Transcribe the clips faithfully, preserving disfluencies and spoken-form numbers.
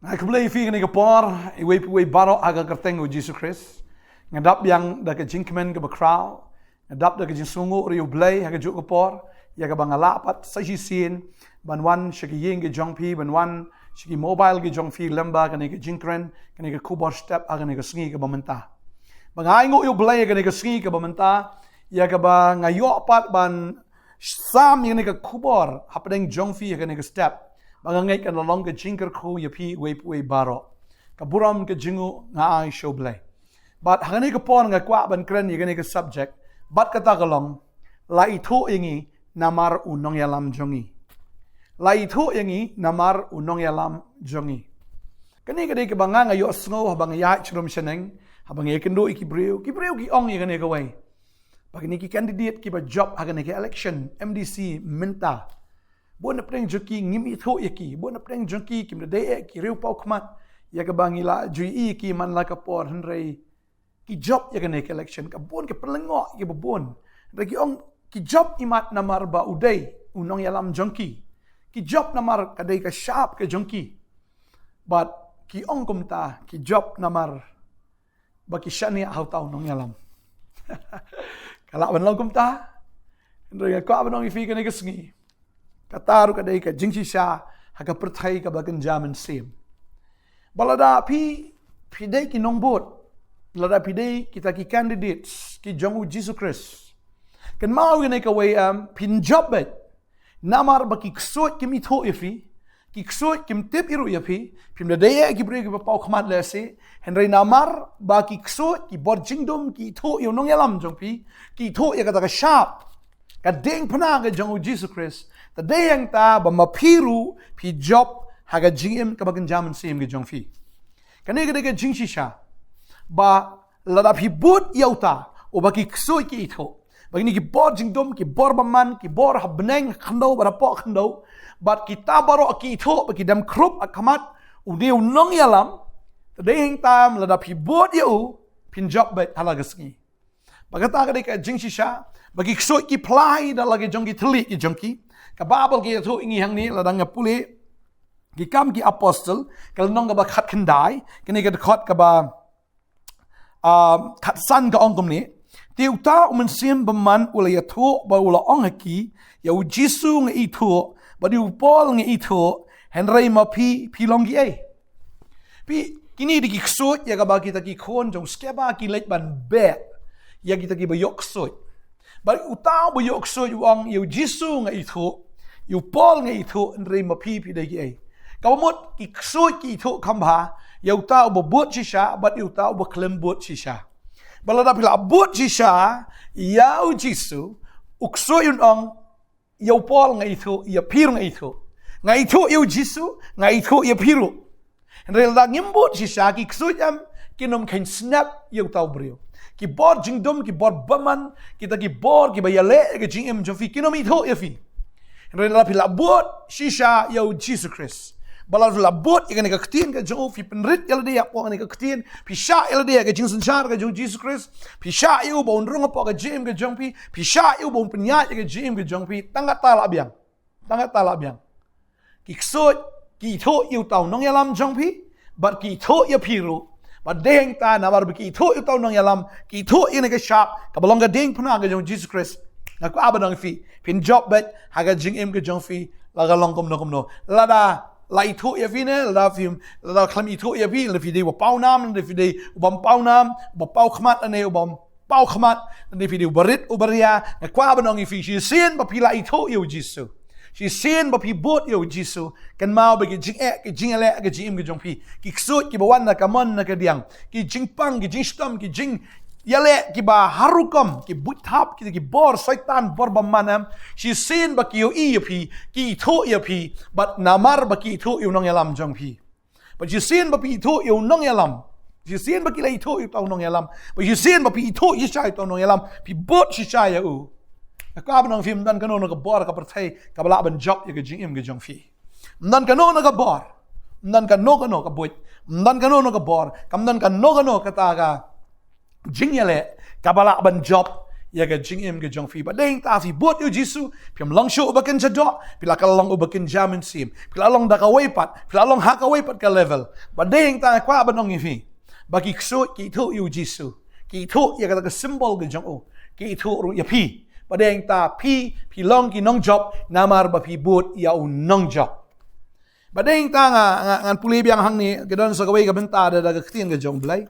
Nga ai khublei ïa phi kane ka por, iwei pa iwei baroh ha ka kyrteng u Jisu Khrist. Nga dap biang da ka jingkmen kaba khraw. Nga dap da ka jingsngewnguh ïa u Blei ha kajuh ka por, ïa kaba nga lah pat sa shisien ban wan sha ki ïing ki jong phi, ban wan sha ki mobile ki jong phi lyngba kane ka jingkren, kane ka khubor step ha kane ka sngi kaba mynta. Ba nga ainguh ïa u Blei ha kane ka sngi kaba mynta, ïa kaba nga ïoh pat ban sam ïa kane ka khubor hapdeng jong phi ha kane ka step. Ba nga ngeit kan long ka jingkyrkhu ïa phi iwei pa iwei baroh. Ka burom ka jingnguh nga ai sha u Blei. Bad ha kane ka por nga kwah ban kren ïa kane ka subject, bad kata ka long, la ithuh ïa ngi namar u nongïalam jong ngi. La ithuh ïa ngi namar u nongïalam jong ngi. Kane ka dei kaba nga nga ïohsngew haba nga ïaid sharum shaneng, haba nga ïakynduh ïa ki briew, ki briew ki ong ïa kane kawei. Ba kine ki candidate kiba jop ha kane ka election M D C mynta, bun napdeng jong ki ngim ithuh ïa ki, bun napdeng jong ki kim da dei eh ki riewpawkhmat ïa kaba ngi la ju ïohi ïa ki man la ka por, hynrei ki jop ïa kane ka election, ka bun ka pynlyngngoh ïa kiba bun. Hynrei ki ong ki jop imat namar ba u dei u nongïalam jong ki. Ki jop namar ka dei ka shap ka jong ki. Bad ki ong kumta, ki jop namar ba ki shaniah ha uta u nongïalam. Ka lah ban long kumta. Hynrei nga kwah ban ong ïa phi kane ka sngi, kata ruh ka dei ka jingshisha ha ka pyrthei kaba kynja mynsiem. Ba lada phi, phi dei ki nongbud, lada phi dei kita ki candidates ki jong u Jisu Khrist, kynmaw ïa kane kawei, em, phin jop beit. Namar ba ki ksuid kim ithuh ïa phi, ki ksuid kim tip ruh ïa phi, phim da dei eh ki briew kiba paw khmat lehse, hynrei namar ba ki ksuid, ki bor jingdum ki ithuh ïa u nongïalam jong phi, ki ithuh ïa kata ka shap, ka diengphna ka jong u Jisu Khrist, te dei hangta ba ma phi ruh phi jop ha ka jingim kaba kynja mynsiem ka jong phi. Kane ka dei ka jingshisha, ba lada phi bud ïa uta uba ki ksuid ki ithuh, ba kine ki bor jingdum, ki bor bymman, ki bor ha bneng, ha khyndew bad hapoh khyndew, bad kita baroh ki ithuh ba ki dem khrup ha khmat une u nongïalam, te dei hangta lada phi bud ïa u, phin jop beit ha la ka sngi. Ba kata ka dei ka jingshisha, ba ki ksuid ki phla da la ki jong ki thylliej ki jong ki. Ka Baibl ka ïathuh ïa ngi hangne, lada nga pule Ki Kam ki Apostol, ka lynnong kaba khatkhyndai, kane ka dkhot kaba, ah, khatsan ka ong kumne: Te uta u mynsiem bymman u la ïathuh bad u la ong ha ki, ïa u Jisu nga ithuh, bad ïa u Paul nga ithuh, hynrei ma phi, phi long kiei? Phi, kine dei ki ksuid ïa kaba kita ki khun jong u Skeva ki leit ban beh ïa kita kiba ïoh ksuid. Bad uta uba ïoh ksuid u ong, ïa u Jisu nga ithuh, ïa u Paul nga ithuh, hynrei ma phi, phi dei kiei? Kaba mut ki ksuid ki ithuh kham bha ïa uta uba bud shisha bad ïa uta uba khlem bud shisha. Bad lada phi la bud shisha ïa u Jisu, u ksuid un ong, ïa u Paul nga ithuh, ïa phi ruh nga ithuh. Nga ithuh ïa u Jisu, nga ithuh ïa phi ruh. Hynrei lada ngim bud shisha, ki ksuid em kin ym kheiñ snep ïa uta u briew. Ki bor jingdum, ki bor bymman, kita ki bor kiba ïaleh ïa ka jingim jong phi, kin ym ithuh ïa phi. Hynrei lada phi la bud shisha ïa u Jisu Khrist, ba lada phi la bud ïa kane ka ktien ka jong u, phi pynrit ïa lade hapoh kane ka ktien, phi shah ïa lade ïa ka jingsynshar ka jong u Jisu Khrist, phi shah ïa u ba un rung hapoh ka jingim ka jong phi, phi shah ïa u ba un pynïaid ïa ka jingim ka jong phi, tang katta la biang. Tang katta la biang. Ki ksuid ki ithuh ïa uta u nongïalam jong phi, bad ki ithuh ïa phi ruh. Bad dei hangta namar ba ki ithuh ïa uta u nongïalam, ki ithuh ïa kane ka shap kaba long ka diengphna ka jong u Jisu Khrist, nga kwah ban ong ïa phi, phin jop beit ha ka jingim ka jong phi, la ka long kumno kumno. Lada la ithuh ïa phi ne, lada phi, lada khlem ithuh ïa phi, lada phi dei uba paw nam, lada phi dei uba ym paw nam, uba paw khmat ne uba ym paw khmat, lada phi dei uba rit uba ria, nga kwah ban ong ïa phi, shisien ba phi la ithuh ïa u Jisu, shisien ba phi bud ïa u Jisu, kynmaw ba ki jingeh, ki jingïaleh ka jingim ka jong phi, ki ksuid kiba wan na ka mon na ka diang, ki jingpang, ki jingshitom, ki jingïaleh kiba har rukom, ki buit thap, ki, ki bor Soitan, bor bymman em, shisien ba ki ïohi ïa phi, ki ithuh ïa phi, bad namar ba ki ithuh ïa u nongïalam jong phi. Bad shisien ba phi ithuh ïa u nongïalam, shisien ba ki la ithuh ïa uta u nongïalam, bad shisien ba phi ithuh shisha ïa uta u nongïalam, phi bud shisha ïa u, nga kwah ban ong ïa phi, ym don kano kano ka bor ha ka pyrthei kaba lah ban jop ïa ka jingim ka jong phi. Ym don kano kano ka bor, ym don kano kano ka buit, ym don kano kano ka bor, kam don kano kano kata ka jingïaleh kaba lah ban jop ïa ka jingim ka jong phi. Ba dei ta phi bud ïa u Jisu, phim long shuh uba kynja doh, phi la ka long uba kynja mynsiem, phi la long da kawei pat, phi la long ha kawei pat ka level. Ba dei ta kwah ban ong ïa phi, ba ki ksuid ki ithuh ïa u Jisu, ki ithuh ïa kata ka symbol ka jong u, ki ithuh ruh ïa phi. Ba dei ta phi, phi long ki nongjop namar ba phi bud ïa u nongjop. Ba dei ta nga, nga, ngan pule biang hangne, ka don sa kawei ka bynta da, da ka ktien ka jong U Blei.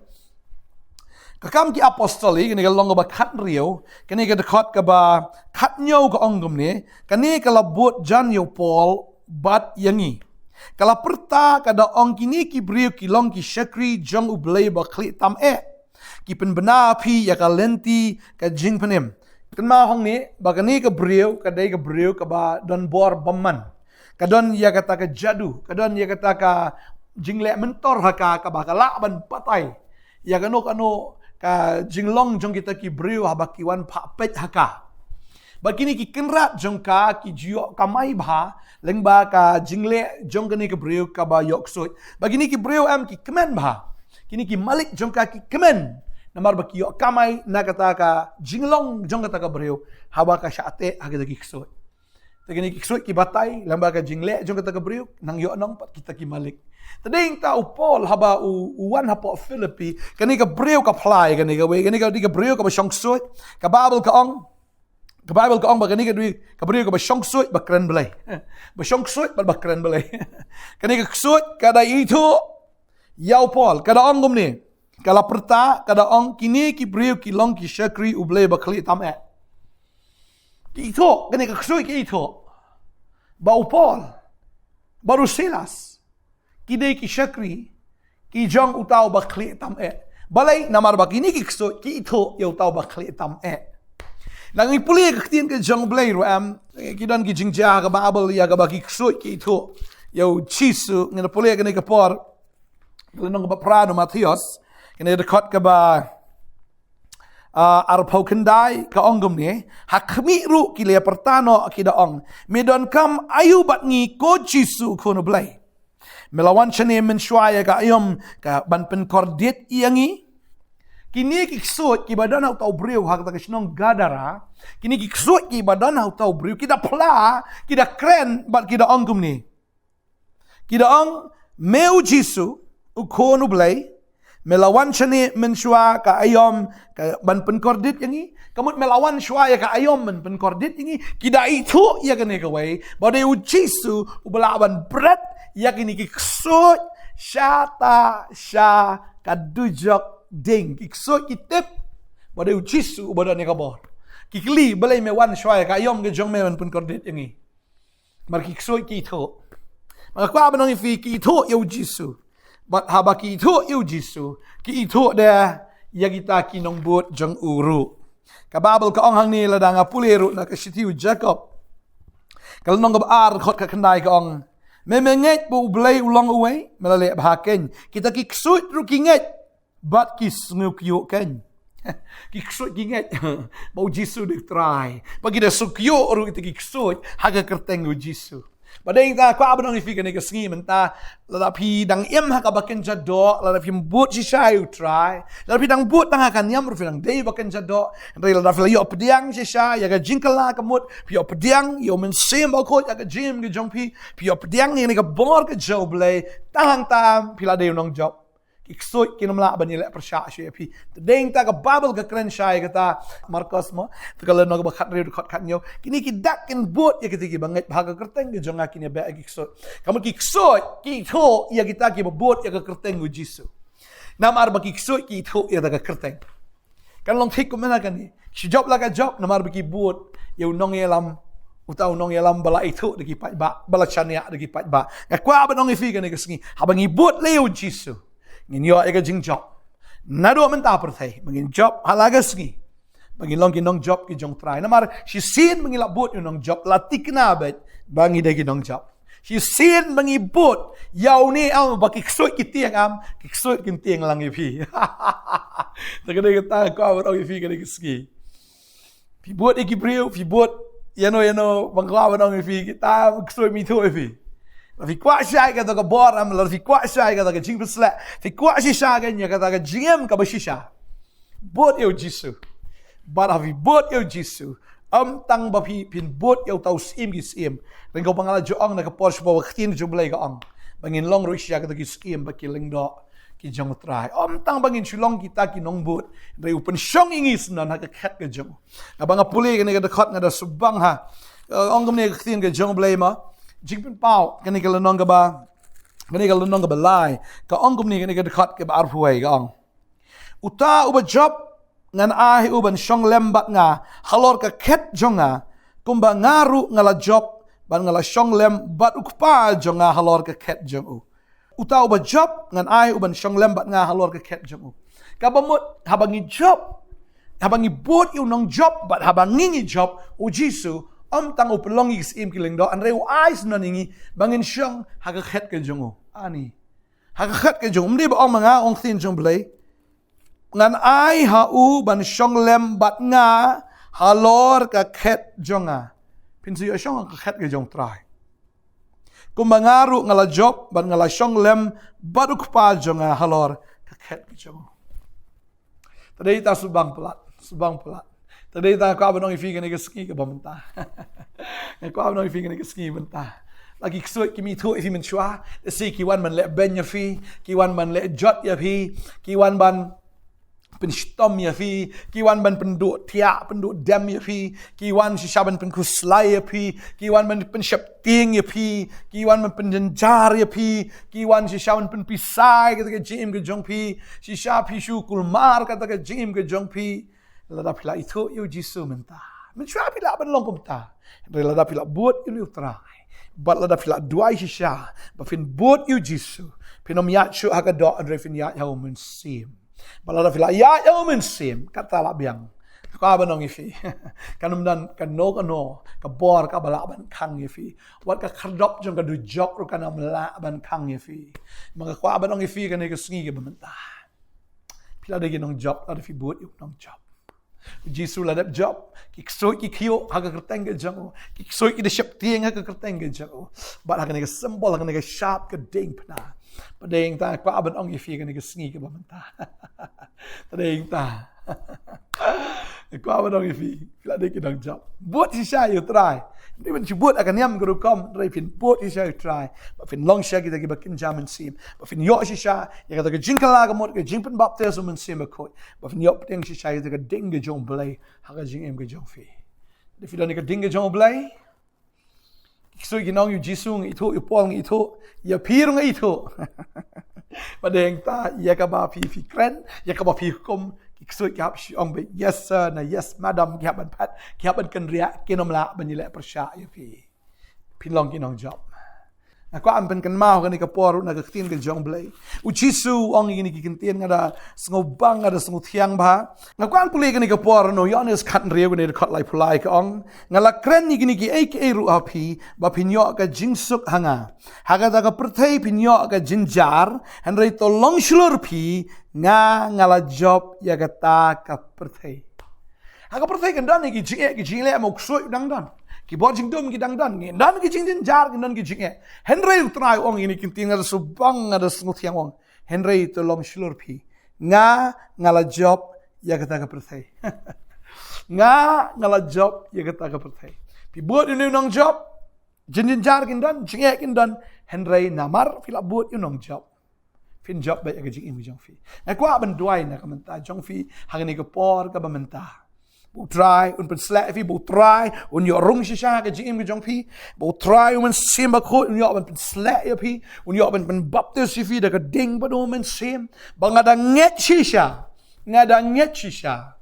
Ka Kam ki Apostol, kane ka lynnong kaba khathynriew, kane ka dkhot kaba khathynñiew ka ong kumne, kane ka la bud jan ïa u Paul bad ïa ngi. Ka la pyrta ka da ong, kine ki briew ki long ki shakri jong U Blei ba khlieh tam eh. Ki pynbna phi ïa ka lynti ka jingpynim. Kynmaw hangne ba kane ka briew ka dei ka briew kaba don bor bymman. Ka don ïa kata ka jadu, ka don ïa kata ka jingleh myntor ha ka, kaba ka lah ban batai ïa kano kano ka jinglong jong kita ki briew haba ki wan phah peit ha ka. Ba kine ki kynrad jong ka ki ju ïoh kamai bha lyngba ka jingleh jong kane ka briew kaba ïoh ksuid. Ba kine ki briew em ki kmen bha. Kine ki malik jong ka ki kmen namar ba ki ïoh kamai na kata ka jinglong jong kata ka briew haba ka shah teh ha kita ki ksuid. Te kine ki ksuid ki batai lyngba ka jingleh jong kata ka briew, nang ïoh nong pat kita ki malik. Te dei ta u Paul haba u, u wan hapoh Philippi, kane ka briew ka phla ïa kane kawei, kane ka dei ka briew kaba shong ksuid. Ka Baibl ka ong, ka Baibl ka ong ba kane ka dei ka briew kaba shong ksuid ba kren Blei. Ba shong ksuid bad ba kren Blei. Kane ka ksuid ka da ithuh ïa u Paul, ka da ong kumne, ka la pyrta, ka da ong, kine ki briew ki long ki shakri U Blei ba khlieh tam eh. Ki ithuh, kane ka ksuid ki ithuh ba u Paul bad u Silas ki dei ki shakri ki jong uta uba khlieh tam eh. Balei? Namar ba kine ki ksuid ki ithuh ïa uta uba khlieh tam eh. Nang ngi pule ka ktien ka jong U Blei ruh em, ki don ki jingjia ha ka Baibl ïa kaba ki ksuid ki ithuh ïa u Jisu. Ngi pule kane ka por, ka lynnong kaba phra na u Mathaios, kane ka dkhot kaba, ah, arphew khyndai, ka ong kumne, ha khmih ruh ki la pyrta noh, ki da ong, me donkam aïu bad ngi ko Jisu u Khun U Blei? Me la wan shane mynshuwa ïa ka aïom ka ban pynkordit ïa ngi? Kine ki ksuid kiba don ha uta u briew ha kata ka shnong Gadara, kine ki ksuid kiba don ha uta u briew ki da phla, ki da kren bad ki da ong kumne. Ki da ong, me u Jisu u Khun U Blei, me la wan shane mynshuwa ka aïom ka ban pynkordit ïa ngi? Ka mut me la wan shuwa ïa ka aïom ban pynkordit ïa ngi? Ki da ithuh ïa kane kawei, ba dei u Jisu uba lah ban bret ïa kine ki ksuid shata sha ka dujok ding. Ki ksuid ki tip ba dei u Jisu uba don ïa ka bor. Ki kylli, balei me wan shuwa ïa ka aïom ka jong me ban pynkordit ïa ngi? Namar ki ksuid ki ithuh. Nga kwah ban ong ïa phi, ki ithuh ïa u Jisu. Bad haba ki ithuh ïa u Jisu, ki ithuh de ïa kita ki nongbud jong u ruh. Ka Baibl ka ong hangne, lada nga pule ruh na ka shithi u Jakob, ka lynnong kaba ar, dkhot ka khyndai, ka ong, me, me ngeit ba U Blei u long uwei? Me la leh bha kein. Kita ki ksuid ruh ki ngeit bad ki sngewkyiuh kein. Ki ksuid ki ngeit ba u Jisu u dei u Trai. Ba ki da sngewkyiuh ruh kita ki ksuid ha ka kyrteng u Jisu. Ba dei ta kwah ban ong ïa phi kane ka sngi mynta, lada phi dang im ha kaba kynja doh, lada phim bud shisha ïa u Trai, lada phi dang bud tang ha ka niam ruh phi dang dei ba kynja doh. Hynrei lada phi la ïoh pdiang shisha ïa ka jingkylla ka mut, phi ïoh pdiang ïa u Mynsiem Bakhuid ha ka jingim ka jong phi, phi ïoh pdiang ïa kane ka bor ka jong U Blei, tang hangta phi la dei u nongjop. Ki ksuid kin ym lah ban ïaleh pyrshah shuh ïa phi. Te dei ta ka Baibl ka kren shai kata, Markos mo, te ka lynnong kaba khathynriew, dkhot khathynñiew. Kine ki dak kin bud ïa kita kiba ngeit bha ha ka kyrteng ka jong nga, kin ïabeh ïa ki ksuid. Ka mut ki ksuid ki ithuh ïa kita kiba bud ïa ka kyrteng u Jisu. Namar ba ki ksuid ki ithuh ïa kata ka kyrteng. Kan long thik kumno kane? Shi jop la ka jop namar ba ki bud ïa u nongïalam, uta u nongïalam ba la ithuh da ki paidbah, ba la shaniah da ki paidbah. Nga kwah ban ong ïa phi kane ka sngi, haba ngi bud lei ïa u Jisu, ngin ïoh ïa ka jingjop. Naduh mynta pyrthei ba ngin jop ha la ka sngi, ba ngin long ki nongjop ki jong u Trai. Namar shisien ba ngi la bud ïa u nongjop, la thikna beit ba ngi dei ki nongjop. Shisien ba ngi bud ïa une, em, ba ki ksuid ki tieng, em, ki ksuid kin tieng lang ïa phi. Te ka dei kata nga kwah ban ong ïa phi kane ka sngi. Phi bud ïa ki briew, phi bud ïano ïano, ba nga kwah ban ong ïa phi, kita ki ksuid kim ithuh ïa phi. Lada phi kwah shai kata ka bor, em, lada phi kwah shai kata ka jingpynshlur, phi kwah shisha kein ïa kata ka jingim kaba shisha, bud ïa u Jisu. Bad haba phi bud ïa u Jisu, ym tang ba phi, phin bud ïa uta u Syiem ki syiem. Hynrei kumba nga la ju ong na ka por shuwa ba ka ktien jong U Blei ka ong, ba ngin long ruh shisha kita ki syiem bad ki lyngdoh ki jong U Trai. Ym tang ba ngin shu long kita ki nongbud, hynrei u pynshong ïa ngi syndon ha ka khet ka jong u. Haba nga pule kane ka dkhot nga da sngewbang ha. Eh, ong kumne ka ktien ka jong U Blei mo. Jingpynpaw, kane ka lynnong kaba, kane ka lynnong kaba lai. Ka ong kumne kane ka dkhot kaba arphew wei ka ong, Uta uba jop, ngan ai u ban shong lem bad nga halor ka khet jong nga, kumba nga ruh nga la jop, bad nga la shong lem bad U Kpa jong nga halor ka khet jong u. Uta uba jop, ngan ai u ban shong lem bad nga halor ka khet jong u. Kaba mut, haba ngi jop, haba ngi bud ïa u nongjop, bad haba ngi ngi jop, u Jisu, ym tang u pynlong ïa ki syiem ki lyngdoh, hynrei u ai syndon ïa ngi, ba ngin shong ha ka khet ka jong u. Ani. Ha ka khet ka jong u. Ym dei ba ong ma nga, ong ktien jong U Blei, ngan ai ha u ban shong lem bad nga halor ka khet jong nga. Phin sa ïoh shong ha ka khet ka jong U Trai. Kumba nga ruh nga la jop, bad nga la shong lem bad U Kpa jong nga halor ka khet ka jong u. Te dei ta sngewbang palat, sngewbang palat. Te dei ta nga kwah ban ong ïa phi kane ka sngi kaba mynta. Nga kwah ban ong ïa phi kane ka sngi mynta. La ki ksuid kim ithuh ïa phi mynshuwa, lehse ki wan ban leh beiñ ïa phi, ki wan ban leh jot ïa phi, ki wan ban pynshitom ïa phi, ki wan ban pynduh thiah, pynduh dem ïa phi, ki wan shisha ban pynkhuslai ïa phi, ki wan ban pynsheptieng ïa phi, ki wan ban pynjynjar ïa phi, ki wan shisha ban pynpisa ïa kata ka jingim ka jong phi, shisha phi shu kulmar kata ka jingim ka jong phi. Lada phi la ithuh ïa u Jisu mynta, mynshuwa phi lah ban long kumta. Hynrei lada phi la bud ïa u Trai, bad lada phi la duwai shisha ba phin bud ïa u Jisu, phin ym ïaid shuh ha ka doh, hynrei phin ïaid ha u Mynsiem. Bad lada phi la ïaid ha u Mynsiem, kata la biang. Nga kwah ban ong ïa phi, kan ym don kano kano ka bor kaba lah ban khang ïa phi. Wat ka khyrdop jong ka dujok ruh kan ym lah ban khang ïa phi. Ma nga kwah ban ong ïa phi kane ka sngi kaba mynta, phi la dei ki nongjop lada phi bud ïa u nongjop. U Jisu la dep jop. Ki ksuid ki kyiuh ha ka kyrteng ka jong u. Ki ksuid ki da sheptieng ha ka kyrteng ka jong u. Bad ha kane ka symbol, ha kane ka shap ka diengphna. Te dei ta nga kwah ban ong ïa phi kane ka sngi kaba mynta, te dei ta nga kwah ban ong ïa phi, phi la dei ki nongjop. Bud shisha ïa u Trai. Dei ban shu bud ha ka niam ka rukom, hynrei phin bud shisha ïa u Trai. Ba phin long shisha kita kiba kynja mynsiem. Ba phin ïoh shisha ïa kata ka jingkylla ka mut ka jingpynbaptis u Mynsiem Bakhuid. Ba phin ïoh pdiang shisha ïa kata ka ding ka jong U Blei ha ka jingim ka jong phi. Lada phi don ïa ka ding ka jong U Blei, ki ksuid kin ong, ïa u Jisu nga ithuh, ïa u Paul nga ithuh, ïa phi ruh nga ithuh. Ba dei ta ïa kaba phi, phi kren, ïa kaba phi hukum, ki ksuid ki hap shu ong beit yes sir na yes madam, ki hap ban phet, ki hap ban kynriah, kin ym lah ban ïaleh pyrshah ïa phi. Phin long ki nongjop. Nga kwah ban pynkynmaw kane ka por ruh na ka ktien ka jong U Blei. U Jisu u ong ïa kine ki ktien, nga da sngewbang, nga da sngewthiang bha. Nga kwah ban pule kane ka por na u Ïoannis khathynriew, kane dkhot laiphew lai ka ong, nga la kren ïa kine kiei kiei ruh ha phi ba phin ïoh ka jingsuk ha nga. Ha kata ka pyrthei phin ïoh ka jynjar, hynrei to long shlur phi, nga, nga la jop ïa kata ka pyrthei. Ha ka pyrthei kan don ïa ki jingeh ki jingleh, mo, u ksuid u dang don, ki bor jingdum ki dang don, ki don ki jingjynjar, ki don ki jingeh. Hynrei u Trai u ong ïa kine ki ktien, nga da sngewbang, nga da sngewthiang, u ong, hynrei to long shlur phi, nga, nga la jop ïa kata ka pyrthei. Nga, nga la jop ïa kata ka pyrthei. Phi bud ïa une u nongjop, jin, jynjar kin don, jingeh kin don, hynrei namar phi la bud ïa u nongjop, phin jop beit ïa ka jingim ka jong phi. Nga kwah ban duwai na ka bynta jong phi ha kane ka por kaba mynta. Ba u Trai un pynshlur ïa phi, ba u Trai un ïoh rung shisha ha ka jingim ka jong phi, ba u Trai u Mynsiem Bakhuid un ïoh ban pynshlur ïa phi, un ïoh ban pynbaptis ïa phi da ka ding bad u Mynsiem. Ba nga da ngeit shisha, nga da ngeit shisha.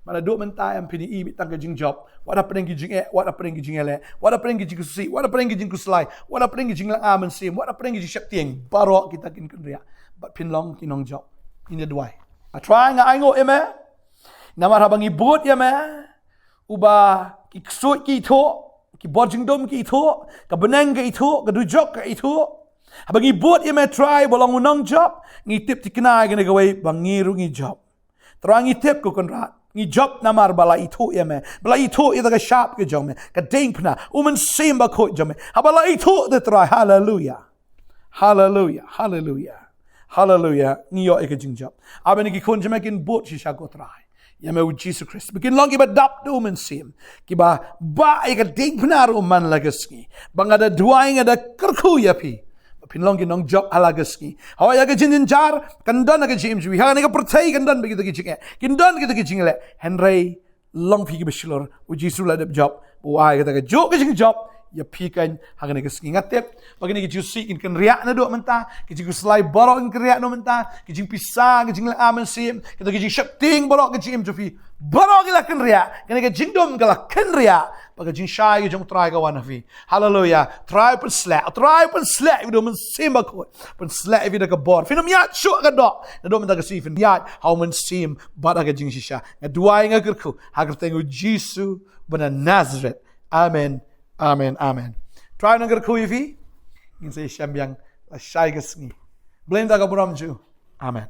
Ba naduh mynta em phin ïohi beit tang ka jingjop, wat hapdeng ki jingeh, wat hapdeng ki jingeh leh, wat hapdeng ki jingkhuslai, wat hapdeng ki jingkhuslai, wat hapdeng ki jinglynga mynsiem, wat hapdeng ki jingsheptieng, baroh kita kin kynriah. Bad phin long ki nongjop. Ngin ïa duwai. A Trai, nga ainguh ïa me. Namar haba ngi bud ïa me, uba ki ksuid ki ithuh, ki bor jingdum ki ithuh, ka bneng ka ithuh, ka dujok ka ithuh. Haba ngi bud ïa me Trai ba long u nongjop, ngi tip thikna ïa kane kawei ba ngi ruh ngi jop. Trai, ngi tip, ko Kynrad, ngi jop namar ba la ithuh ïa me, ba la ithuh ïa kata ka shap ka jong me, ka diengphna, u Mynsiem Bakhuid jong me. Haba la ithuh te Trai, haleluia. Haleluia, haleluia, haleluia. Ngi ïoh ïa ka jingjop. Haba kine ki khun jong me kin bud shisha, ko Trai, ïa me u Jisu Khrist, ba kin long kiba dap da u Mynsiem, kiba bah ïa ka diengphna ruh man la ka sngi. Ba nga da duwai, nga da kyrkhu ïa phi ba phin long ki nongjop ha la ka sngi. Hooid, ïa ka jingjynjar kan don ha ka jingim jong phi, ha kane ka pyrthei kan don bad kita ki jingeh, kin don kita ki jingleh, hynrei long phi kiba shlur. U Jisu la dep jop, u ai kata kajuh ka jingjop ïa phi kein ha kane ka sngi. Nga tip ba kine ki jingsuk kin kynriah naduh mynta, ki jingkhuslai baroh kin kynriah naduh mynta, ki jingpisa, ki jingleh mynsiem, kita ki jingsheptieng baroh ka jingim jong phi, baroh ki la kynriah. Kane ka jingdum ka la kynriah bad ka jingshai ka jong u Trai ka wan ha phi. Haleluia. Trai pynsleh, Trai pynsleh ïa u Mynsiem Bakhuid, pynsleh ïa phi da ka bor. Phin ym ïaid shuh ha ka doh naduh mynta ka sngi, phin ïaid ha u Mynsiem bad ha ka jingshisha. Nga duwai, nga kyrkhu ha ka kyrteng u Jisu ba na Nazareth. Amen. Amen. Amen. Trai nang kyrkhu ïa phi. Ngin sa ïashem biang lashai ka sngi. Blei da ka burom jong u. Amen.